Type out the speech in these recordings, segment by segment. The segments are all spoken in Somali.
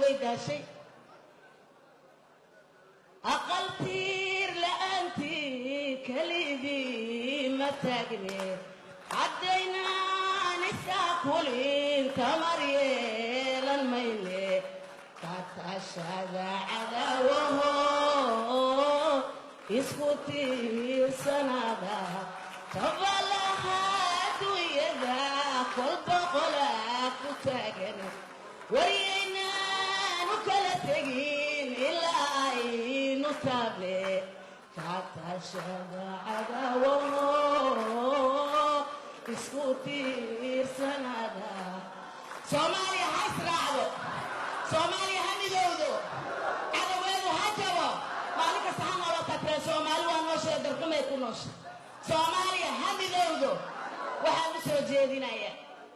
Way daashay. Aqal tiir la'aantii keligii ma taagne, haddaynaan isaakulin tamar yeelan mayne. Ka tashada cadaawaho, isku tiirsanaada. Tabalaha adduunyada kolba qolaa ku taagan, waryaynaan u kala tegin ilaa aynu taable. Ka tashada cadaawaho, isku tiirsanaada. Soomaaliya ha israacdo, Soomaaliya ha midowdo, cadawgeedu ha jabo. Maalin kasta ha noolata tireen. Soomaali waa noosheeda, darxumay ku noosha. Soomaaliya ha midowdo. Waxaan u soo jeedinaya,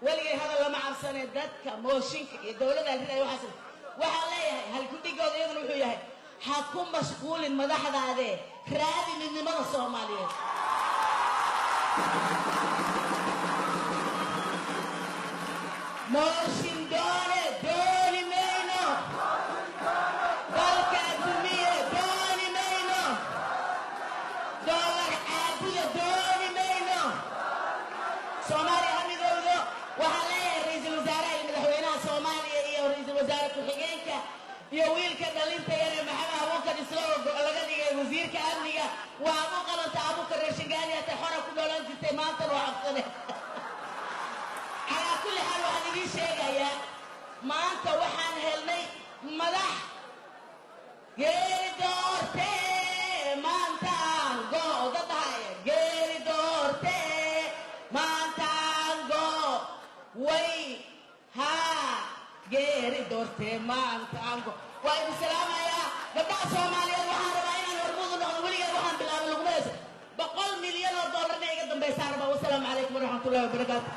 weligay hadal lama cabsane, dadka mooshinka iyo dowladda alriday, waxaas waxaan leeyahay, halkudhigooda iyaduna wuxuu yahay: ha ku mashquulin madaxdaadee, raadi midnimada Soomaaliyeed. Mooshin doone dooni mayno, dalka addumiye dooni mayno, doolar caabuda dooni mayno. Soomaaliya ha midowdo. Waxaan leeyahay ra-iisul wasaaraha iyo madaxweynaha Soomaaliya iyo ra-iisul wasaare ku-xigeenka iyo wiilka dhalinta yare Maxamed Abuukar Islo oo laga dhigay wasiirka amniga, waad u qalanta. Abuukar reer Shingaani hatay, xora ku noolaan jirtay, maantana waa cabsane. Calaa kulli xaal, waxaan idiin sheegayaa, maanta waxaan helnay madax. Geeri doorte maantaan go, dad dhahaya geeri doorte maantaan go, way haa, geeri doorte maantaan go. Waa idin salaamayaa, gabdhaha Soomaaliyeed. Waxaan rabaa inaan hormuud u noqdo. Weligeed waxaan bilaabay laguma hayso. 100 milyan oo dollarna iga dambaysaan rabaa. Wasalaamu calaykum waraxmatullahi wabarakaatu.